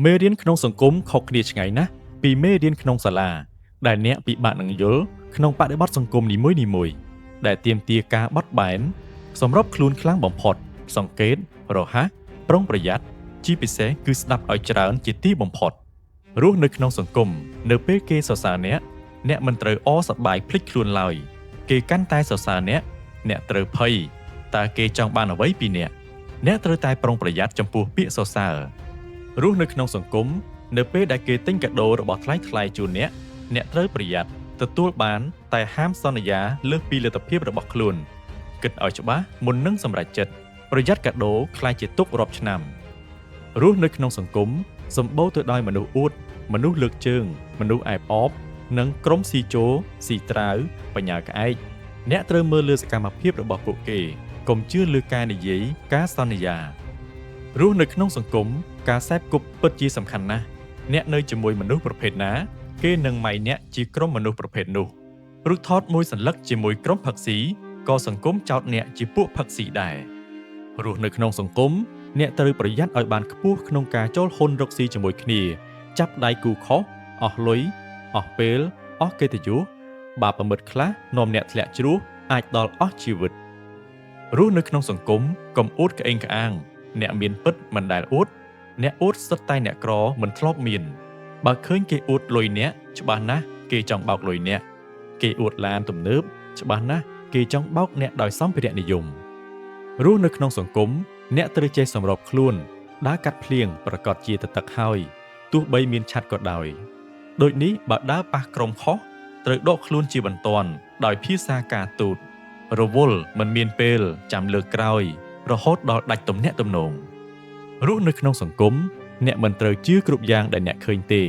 មេរៀនក្នុងសង្គមខុសគ្នាឆ្ងាយណាស់ពីមេរៀនក្នុងសាលាដែលអ្នកពិបាកនឹងយល់ក្នុងបរិបទសង្គមនីមួយៗដែលទាមទារការបត់បែនសម្របខ្លួនខ្លាំងបំផុត សង្កេត រហ័ស ប្រុងប្រយ័ត្ន ជាពិសេសគឺស្ដាប់ឲ្យច្រើនជាទីបំផុត រស់នៅក្នុងសង្គមនៅពេលគេសរសើរអ្នក អ្នកមិនត្រូវអសប្បាយភ្លេចខ្លួនឡើយ គេកាន់តែសរសើរអ្នក អ្នកត្រូវភ័យ តើគេចង់បានអ្វីពីអ្នក អ្នកត្រូវតែប្រុងប្រយ័ត្នចំពោះពាក្យសរសើរ រស់នៅក្នុងសង្គមនៅពេលដែលគេទិញកាដូរបស់ថ្លៃៗជូនអ្នក អ្នកត្រូវប្រយ័ត្នទទួលបានតែហាមសន្យាលើសពីលទ្ធភាពរបស់ខ្លួន គិតឲ្យច្បាស់មុននឹងសម្រេចចិត្ត ប្រយ័ត្នកាដូក្លាយជាទុក្ខរាប់ឆ្នាំ រស់នៅក្នុងសង្គមសម្បូរទៅដោយមនុស្សអួត មនុស្សលើកជើង មនុស្សអែបអប និងក្រុមស៊ីជោរ ស៊ីត្រាវ បញ្ញាក្អែក អ្នកត្រូវមើលលើសកម្មភាពរបស់ពួកគេ កុំជឿលើការនិយាយការសន្យា រស់នៅក្នុងសង្គមការសេពគប់ពិតជាសំខាន់ណាស់ អ្នកនៅជាមួយមនុស្សប្រភេទណា គេនឹងម៉ៃអ្នកជាក្រុមមនុស្សប្រភេទនោះ រូបថតមួយសន្លឹកជាមួយក្រុមផឹកស៊ី ក៏សង្គមចោទអ្នកជាពួកផឹកស៊ីដែរ រស់នៅក្នុងសង្គមអ្នកត្រូវប្រយ័ត្នឲ្យបានខ្ពស់ក្នុងការចូលហ៊ុនរកស៊ីជាមួយគ្នា ចាប់ដៃគូខុស អស់លុយ អស់ពេល អស់កិត្តិយស បាបមិត្តខ្លះនាំអ្នកធ្លាក់ជ្រោះអាចដល់អស់ជីវិត រស់នៅក្នុងសង្គមកុំអួតក្អេងក្អាង អ្នកមានពិតមិនដែលអួត អ្នកអួតសុទ្ធតែអ្នកក្រមិនធ្លាប់មាន បើឃើញគេអួតលុយអ្នក ច្បាស់ណាស់គេចង់បោកលុយអ្នក គេអួតឡានទំនើប ច្បាស់ណាស់គេចង់បោកអ្នកដោយសម្ភារៈនិយម រស់នៅក្នុងសង្គមអ្នកត្រូវចេះសម្របខ្លួន ដើរកាត់ភ្លៀងប្រកាសជាទទឹកហើយ ទោះបីមានឆ័ត្រក៏ដោយ ដូចនេះបើដើរប៉ះក្រុមខុស ត្រូវដកខ្លួនជាបន្ទាន់ដោយភាសាការទូត រវល់មិនមានពេលចាំលើកក្រោយ រហូតដល់ដាច់ទំនាក់ទំនង រស់នៅក្នុងសង្គមអ្នកមិនត្រូវជឿគ្រប់យ៉ាងដែលអ្នកឃើញទេ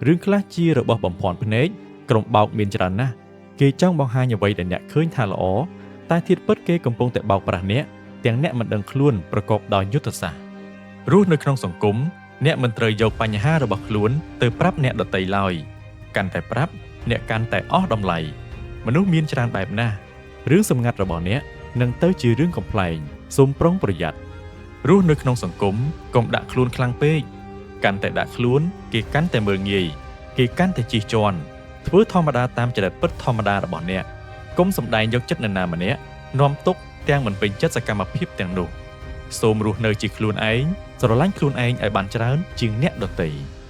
រឿងខ្លះជារបស់បំភាន់ភ្នែក ក្រុមបោកមានច្រើនណាស់ គេចង់បង្ហាញអ្វីដែលអ្នកឃើញថាល្អ តែធាតុពិតគេកំពុងតែបោកប្រាស់អ្នក ទាំងអ្នកមិនដឹងខ្លួនប្រកបដោយយុទ្ធសាស្ត្រ រស់នៅក្នុងសង្គមអ្នកមិនត្រូវយកបញ្ហារបស់ខ្លួនទៅប្រាប់អ្នកដទៃឡើយ កាន់តែប្រាប់អ្នកកាន់តែអស់តម្លៃ មនុស្សមានច្រើនបែបណាស់ រឿងសម្ងាត់របស់អ្នកនឹងទៅជារឿងកំប្លែង សូមប្រុងប្រយ័ត្ន រស់នៅក្នុងសង្គមកុំដាក់ខ្លួនខ្លាំងពេក កាន់តែដាក់ខ្លួនគេកាន់តែមើលងាយ គេកាន់តែជិះជាន់ ធ្វើធម្មតាតាមចរិតពិតធម្មតារបស់អ្នក កុំសម្ដែងយកចិត្តនរណាម្នាក់ នាំទុកទាំងមិនពេញចិត្តសកម្មភាពទាំងនោះ សូមរស់នៅជាខ្លួនឯង ស្រឡាញ់ខ្លួនឯងឲ្យបានច្រើនជាងអ្នកដទៃ។